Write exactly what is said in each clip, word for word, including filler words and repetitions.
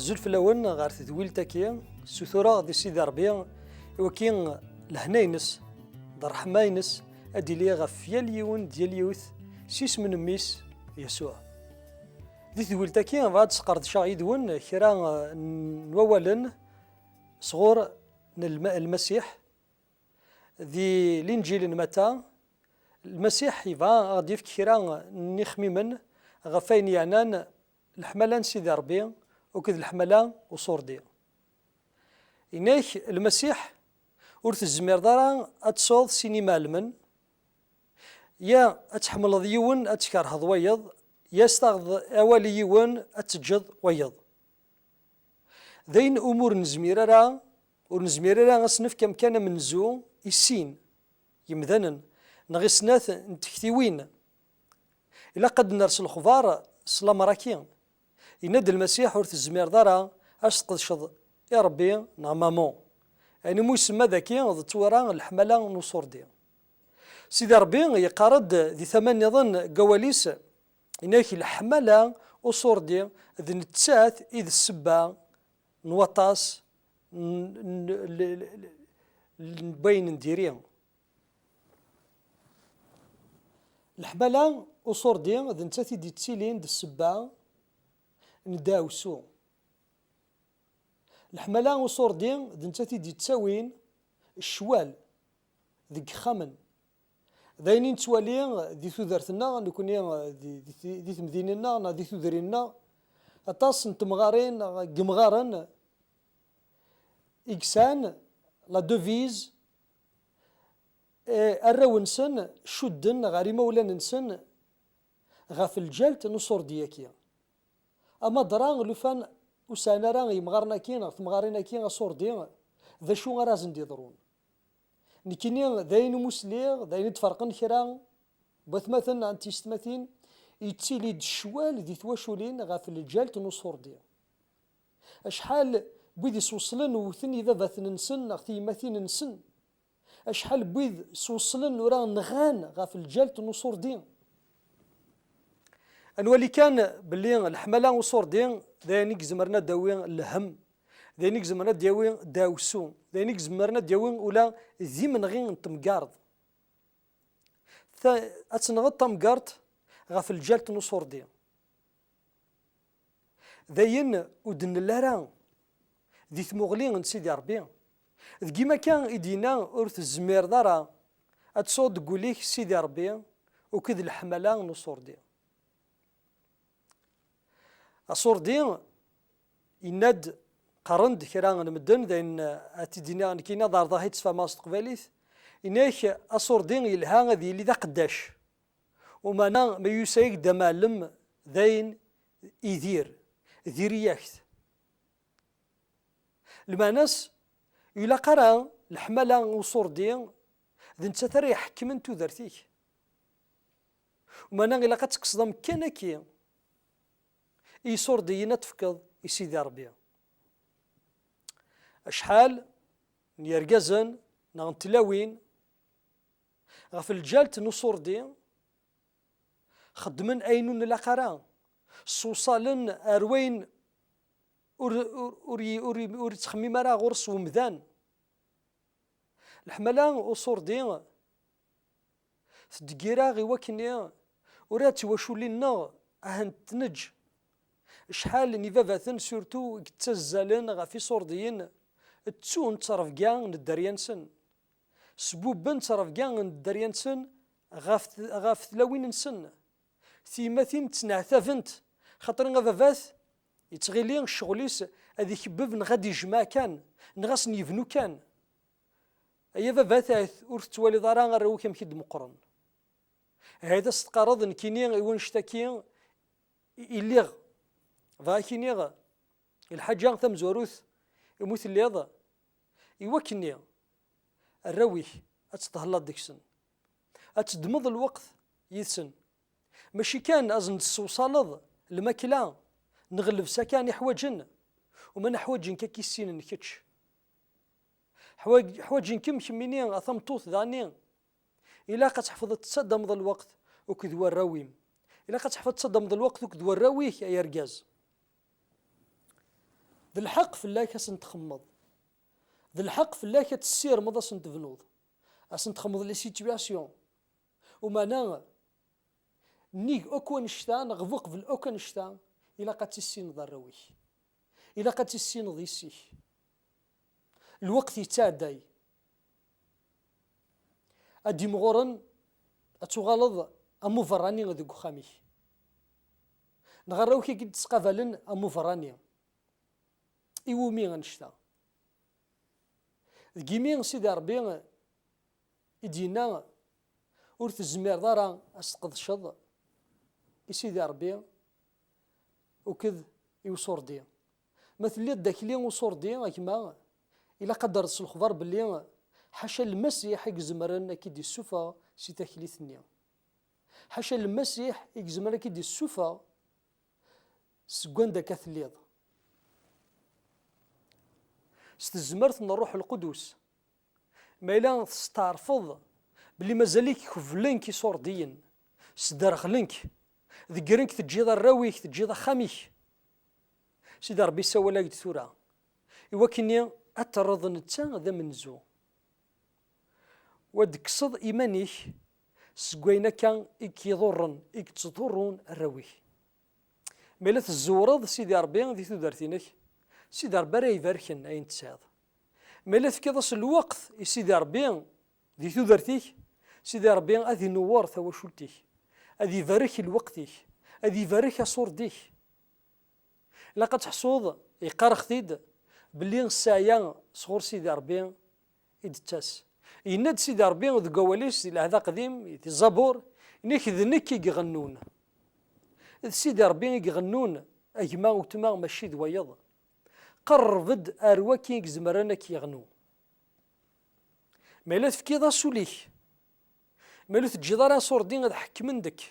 Azul fell-awen ɣer tedwilt-agi, ssutureɣ di Sidi Ṛebbi i wakken lehna-ines d ṛṛeḥma-ines ad d-tili ɣef yal yiwen d yal yiwet s yisem n Mmi-s Yasuɛ. Di tedwilt-agi, bɣiɣ ad sqerdceɣ yid-wen kra n wawalen sɣur n Lma-, Lmasiḥ di Linǧil n Mata. Lmasiḥ yebɣa ad ɣ-d-yefk kra n yixemmimen ɣef wayen yeɛnan leḥmala n Sidi Ṛebbi akked leḥmala uṣurdi. Yenna-k Lmasiḥ, ur tezmireḍ ara ad tesɛuḍ sin imɛellmen, ya ad tḥemmleḍ yiwen ad tkerheḍ wayeḍ, ya s taɣeḍ awal i yiwen ad teǧǧeḍ wayeḍ. D ayen umi ur nezmir ara, ur nezmir ara ad s-nefk amkan amenzu i sin yemdanen neɣ i snat n tektiwin. Ilaq ad d-ners lexbar s lamer-agi. Yenna-d Lmasiḥ ur tezmireḍ ara ad s-tqedceḍ i Ṛebbi neɣ Mammon. Ayen umi isemma daki d ttwira n leḥmala n uṣurdi. Sidi Ṛebbi yeqqar-d di tama nniḍen deg wawal-is, yenna-k leḥmala uṣurdi d nettat i d ssebba n waṭas n, n, l, l, l, n wayen n diri. Leḥmala uṣurdi d nettat i d-yettilin d ssebba n ddeɛwessu. Leḥmala uṣurdi d nettat i d-yettawin ccwal deg yixxamen. D ayen i nettwali di tudert-nneɣ, nekkni di, di, di temdinin-nneɣ neɣ di tudrin-nneɣ, aṭas n temɣarin neɣ n yemɣaren i yesɛan la devise, eh, arraw-nsen cudden ɣer imawlan-nsen ɣef lǧalt n uṣurdi-agi. Ama dra lufan ur sɛin ara yemɣaren-agi neɣ temɣarin-agi aṣurdi, d acu ara asen-d-iḍrun? Nekkini d ayen umi sliɣ, d ayen i d-ferqen kra n watmaten neɣ n tiyessetmatin, yettili-d ccwal di twaculin ɣef lǧalt n uṣurdi. Acḥal n wid isewṣlen wten ibabaten-nsen neɣ tiyemmatin-nsen, acḥal n wid sweslen ura nɣan ɣef lǧalt n uṣurdi. Ad nwali kan belli leḥmala uṣurdi d ayen i izemren ad d-yawi lhemm, d ayen i izemren ad d-yawi ddeɛwessu, d ayen i izemren ad d-yawi ula d imenɣi n temgerḍt. Ta-, ad tenɣeḍ tamgerḍt ɣef lǧalt n uṣurdi. D ayen ur d-nelli ara di tmuɣli n Sidi Ṛebbi. Deg yimi akka i d-yenna ur tezmireḍ ara ad tesɛuḍ deg wul-ik Sidi Ṛebbi akked leḥmala n uṣurdi. Aṣurdi, yenna-d, qqaren-d kra n medden, d ayen ad t-id-iniɣ nekkini ad ɛerḍeɣ ad t-id-sfehmeɣ s teqbaylit, yenna-k aṣurdi yelha ad yili d aqeddac. Umeɛna ma yusa-yak-d amɛellem d ayen idir, diri-yak-t. Lmeɛna-s, ilaq ara leḥmala n uṣurdi d nettat ara iḥekmen tudert-ik. Umeɛna ilaq ad tekkseḍ amkan-agi i iṣurdiyen ad tefkeḍ i Sidi Ṛebbi. Acḥal n yergazen neɣ n tlawin ɣef lǧalt n uṣurdi, xeddmen ayen ur nlaq ara, swṣalen ar wayen ur, ur, ur, ur, ur yettxemmim ara ɣur-s wemdan. Leḥmala uṣurdi tdeggir-aɣ i wakken ur ad tiwaculin-nneɣ ahent neǧ. Acḥal n ibabaten surtout i yettazzalen ɣef iṣurdiyen, ttun ttrebga n dderya-nsen. Sbubben ttrebga n dderya-nsen ɣef, ɣef tlawin-nsen. Tiyemmatin ttneɛtabent, xaṭer ababat yettɣili ccɣel-is ad ikebbeb neɣ ad ijmeɛ kan, neɣ ad sen-yebnu kan. Ay ababat, ahat ur tettwaliḍ ara arraw-ik amek i d-meqqren. Ahat ad s-teqqareḍ nekkini i wannect-agi i, i lliɣ. Bɣiɣ ad k-iniɣ lḥaǧa tamezwarut imu telliḍ, i wakken-nni arraw-ik ad tethelleḍ deg-sen, ad teddmeḍ lweqt yid-sen. Mačči kan ad sen-d-tessewṣaleḍ lmakla neɣ llebsa kan i ḥwaǧen, umeɛna ḥwaǧen-k ad k-issinen kečč. Ḥwaǧ-, ḥwaǧen-kem kemmini a tameṭṭut daɣenni. Ilaq ad tḥefḍeḍ tettaddameḍ lweqt akked warraw-im. Ilaq ad tḥefḍeḍ tettaddameḍ lweqt akked warraw-ik ay argaz. D lḥeqq fell-ak ad sen-txemmeḍ. D lḥeqq fell-ak ad tessirmeḍ ad sen-tebnuḍ. Ad sen-txemmeḍ les situations. Umeɛna, nnig akk wanect-a, neɣ uqbel akk anect-a, ilaq ad tissineḍ arraw-ik. Ilaq ad tissineḍ yessi-k. Lweqt yettɛedday. Ad d-imɣuren, ad tuɣaleḍ am uberrani deg uxxam-ik. Neɣ arraw-ik i k-id-ttqabalen am uberrani. Iwumi annect-a? Deg imi Sidi Ṛebbi i d-yenna ur tezmireḍ ara ad s-tqedceḍ i Sidi Ṛebbi uked i uṣurdi. Ma telliḍ d akli uṣurdi, a gma, ilaq ad d-terreḍ s lexbar belli ḥaca Lmasiḥ i izemren ad k-id-issufeɣ si taklit-nni. Ḥaca Lmasiḥ i izemren ad k-id-issufeɣ seg wanda akka telliḍ. S tezmert n Ṛṛuḥ Lqudus. Ma yella testeɛrfeḍ belli mazal-ik keblen-k iṣurdiyen, sderɣlen-k, degren-k, teǧǧiḍ arraw-ik, teǧǧiḍ axxam-ik. Sidi Ṛebbi yessawal-ak-d tura, i wakken ad terreḍ netta d amenzu. U ad d-tekkseḍ iman-ik seg wayen akka i k-iḍurren, i yettḍurrun arraw-ik. Ma yella tezzuwreḍ Sidi Ṛebbi di tudert-inek, Sidi Ṛebbi ara ibarken ayen tesɛiḍ. Ma yella tefkiḍ-as lweqt i Sidi Ṛebbi di tudert-ik, Sidi Ṛebbi ad inewwer tawacult-ik, ad ibarek lweqt-ik, ad ibarek aṣurd-ik. Ilaq ad teḥṣuḍ, yeqqar-aɣ-t-id, belli sseɛya sɣur Sidi Ṛebbi i d-tettas. Yenna-d Sidi Ṛebbi deg wawal-is, di Lɛehd Aqdim, di Zabur, yenna-k: "D nekk i iɣennun." D Sidi Ṛebbi i iɣennun, a gma, weltma, mačči d wayeḍ. Qerreb-d ar wakken i izemren ad k-yeɣnu. Ma yella tefkiḍ-as ul-ik, ma yella ur teǧǧiḍ ara aṣurdi ad ḥekmen deg-k,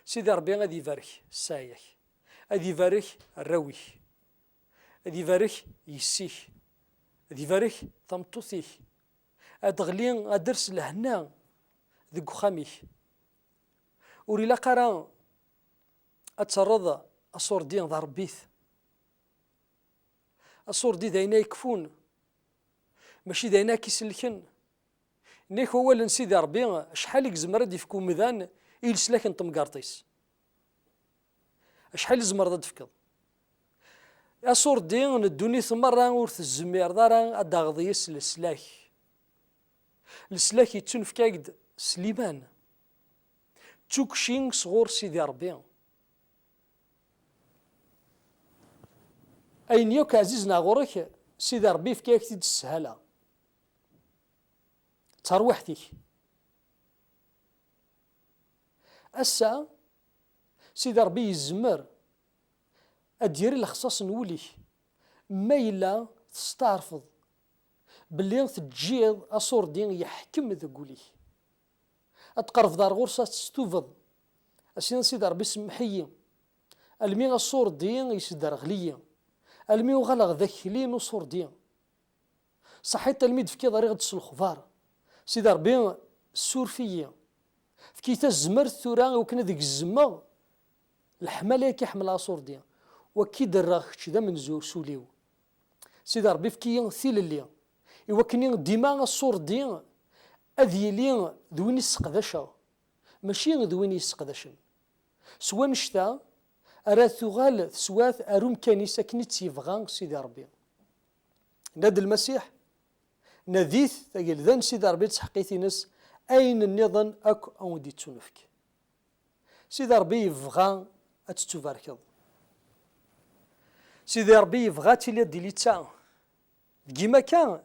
Sidi Ṛebbi ad ibarek sseɛya-k, ad ibarek arraw-ik, ad ibarek yessi-k, ad ibarek tameṭṭut-ik, ad teɣli, ad ters lehna deg uxxam-ik. Ur ilaq ara ad terreḍ aṣurdi d aṛebbit. Aṣurdi d ayen ay yekfun, mačči d ayen ay k-isellken. Nnig wawal n Sidi Ṛebbi, acḥal i yezmer ad d-yefk umdan i leslak n temgerṭ-is? Acḥal i tzemreḍ ad d-tefkeḍ? Aṣurdi n ddunit merra ur tezmireḍ ara ad d-taɣeḍ yes leslak. Leslak yettunefk-ak-d s liman. D tukci sɣur Sidi Ṛebbi. Ayen yakk ɛzizen ɣur-k, Sidi Ṛebbi yefka-yak-t-id s sshala. D tarwiḥt-ik. Ass-a, Sidi Ṛebbi yezmer ad d-yerr lexṣaṣ n wul-ik, ma yella testeɛṛfeḍ belli teǧǧiḍ aṣurdi yeḥkem deg wul-ik. Ad tqerrbeḍ ar ɣur-s, ad testubeḍ, ad s-tiniḍ: "Sidi Ṛebbi, semmeḥ-iyi, almi aṣurdi yesderɣel-iyi, almi uɣaleɣ d akli n uṣurdi. Ṣaḥit almi d-tefkiḍ, rriɣ-d s lexbar. Sidi Ṛebbi, ssuref-iyi. Efk-iyi tazmert tura i wakken ad gezmeɣ leḥmala-agi ḥemmleɣ aṣurdi, u ad k-id-rreɣ kečč d amenzu s ul-iw. Sidi Ṛebbi, efk-iyi tilelli, i wakken dima aṣurdi ad yili d win i sseqdaceɣ, mačči d win i yi-sseqdacen." S wannect-a ara tuɣal teswiɛt ar umkan-is akken i tt-yebɣa Sidi Ṛebbi. Yenna-d Lmasiḥ: "Nadit tagelda n Sidi Ṛebbi d tḥeqqit-ines, ayen nniḍen akk a wen-d-ittunefk." Sidi Ṛebbi yebɣa ad tettubarkeḍ. Sidi Ṛebbi yebɣa ad tiliḍ di litta. Deg yimaka,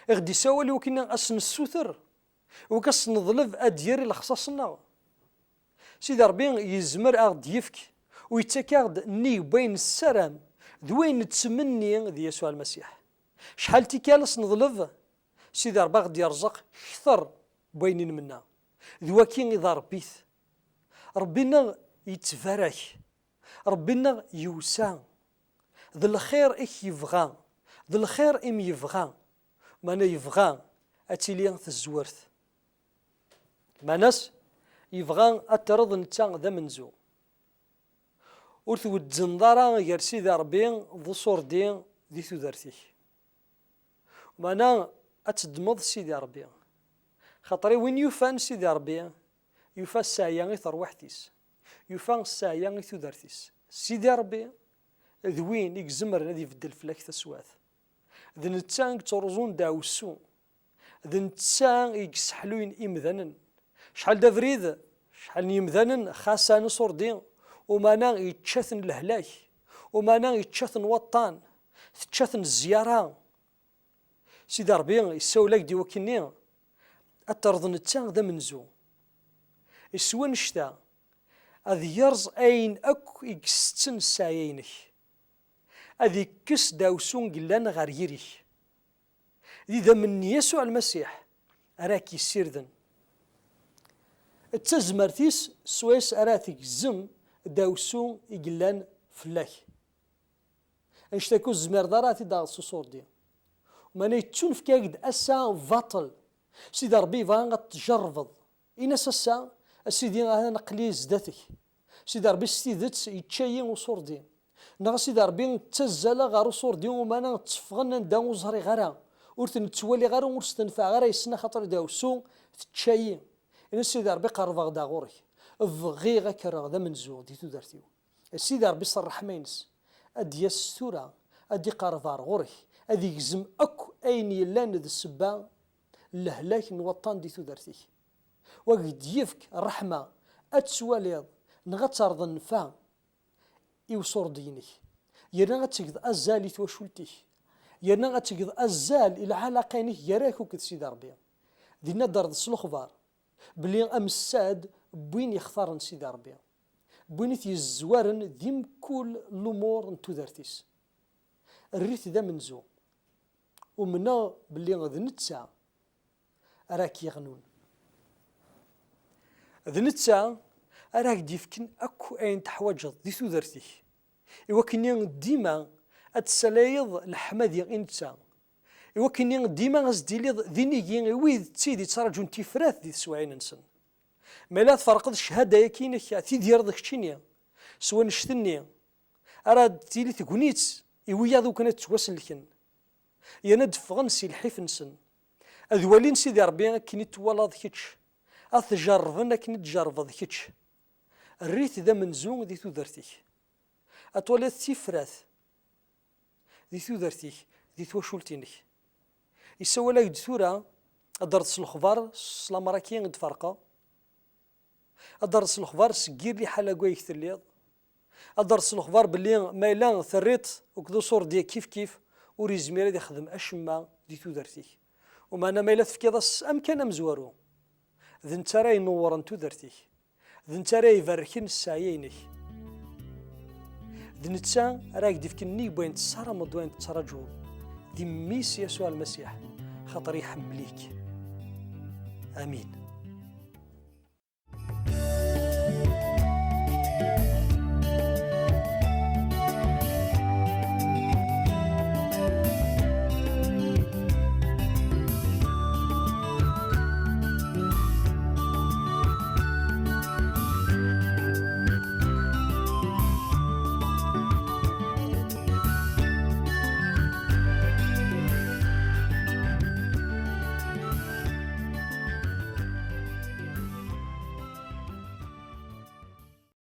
i ɣ-d-isawal i wakken ad s-nessuter, i wakken ad s-neḍleb ad d-yerr i lexṣaṣ-nneɣ. Sidi Ṛebbi yezmer a ɣ-d-yefk, u yettak-aɣ-d nnig n wayen nessaram, d wayen nettmenni di Yasuɛ Lmasiḥ. Acḥal tikkal ad s-neḍleb, Sidi Ṛebbi a ɣ-d-yerẓeq kter n wayen i nmenna. D waki i d aṛebbit. Ṛebbi-nneɣ yettbarak. Ṛebbi-nneɣ yewsa. D lxir i k-yebɣa. D lxir i m-yebɣa. Meɛna yebɣa ad tili tezwert. Meɛna-s, yebɣa ad terreḍ netta d amenzu. Ur twezneḍ ara gar Sidi Ṛebbi d uṣurdi di tudert-ik. Meɛna ad teddmeḍ Sidi Ṛebbi. Xaṭer i win yufan Sidi Ṛebbi, yufa sseɛya i terwiḥt-is, yufa sseɛya i tudert-is. Sidi Ṛebbi d win i izemren ad ibeddel fell-ak taswiɛt. D netta i yettruẓun ddeɛwessu. D netta i yesseḥluyen imdanen. Acḥal d abrid, acḥal n yimdanen, xas ɛni uṣurdi, umeɛna yečča-ten lehlak, umeɛna yečča-ten waṭṭan, tečča-ten zzyara. Sidi Ṛebbi yessawel-ak-d i wakkenni ad terreḍ netta d amenzu. S wannect-a, ad yerẓ ayen akk i isetten sseɛya-inek. Ad ikkes ddeɛwessu yellan ɣer yiri-k. D idammen n Yasuɛ Lmasiḥ ara k-yessirden. D tazmert-is swayes ara tegzem ddeɛwessu i yellan fell-ak. Annect-agi ur tezmireḍ ara ad t-id-taɣeḍ s uṣurdi. Meɛna yettunefk-ak-d ass-a baṭel. Sidi Ṛebbi yebɣa ad t-tjerrbeḍ. Ini-as ass-a, a Sidi, atan aql-i zdat-k. Sidi Ṛebbi, s tidet yečča-yi uṣurdi. Neɣ a Sidi Ṛebbi, ttazzaleɣ ɣer uṣurdi, umeɛna tteffɣen anda ur ẓriɣ ara. Ur ten-ttwaliɣ ara, ur stenfɛeɣ ara yes-sen, axaṭer ddeɛwessu tečča-yi. Ini-as, Sidi Ṛebbi, qerrbeɣ-d ɣur-k. Bɣiɣ ad k-rreɣ d amenzu di tudert-iw. Sidi Ṛebbi s ṛṛeḥma-ines ad d-yas tura, ad d-iqerreb ar ɣur-k, ad igzem akk ayen yellan d ssebba n lehlak n waṭṭan di tudert-ik. U ad k-d-yefk ṛṛeḥma ad twaliḍ neɣ ad terreḍ nnfeɛ i uṣurdi-inek. Yerna ad tgeḍ azal i twacult-ik. Yerna ad tgeḍ azal i lɛalaqa-inek gar-ak akked Sidi Ṛebbi. Dinna ad d-terreḍ s lexbar belli amessad n win yextaren Sidi Ṛebbi, n win i t-yezwaren di mkul lumuṛ n tudert-is. Err-it d amenzu. Umneɣ belli d netta ara k-yeɣnun. D netta ara ak-d-yefken akk ayen teḥwaǧeḍ di tudert-ik, i wakken dima ad tessalayeḍ leḥmadi i netta, i wakken dima ad s-d-tiliḍ d inigi i wid d tid yettraǧun tifrat di teswiɛin-nsen. Ma yella tferqeḍ ccahada-yagi-inek, tidireḍ keččini s wannect-nni, ara d-tili tegnit i wiyaḍ iwakken ad ttwasellken, yerna ad d-ffɣen si lḥif-nsen, ad walin Sidi Ṛebbi akken i t-twalaḍ kečč, ad t-jerrben akken i t-tjerrbeḍ kečč. Err-it d amenzu di tudert-ik, ad twaliḍ tifrat di tudert-ik, di twacult-inek. Yessawal-ak-d tura ad d-terreḍ s lexbar s lamer-agi i d-ferqeɣ, ad d-terreḍ s lexbar seg yir liḥala deg wayeg telliḍ, ad d-terreḍ s lexbar belli ma yella terriḍ-t akked uṣurdi kifkif, ur yezmir ad ixdem acemma di tudert-ik. Umeɛna ma yella tefkiḍ-as amkan amezwaru, d netta ara inewwren tudert-ik, d netta ara ibarken sseɛya-inek. D netta ara ak-d-ifken nnig wayen tessarameḍ d wayen tettraǧuḍ, d mmi-s Yasuɛ Lmasiḥ, xaṭer iḥemmel-ik. Amin.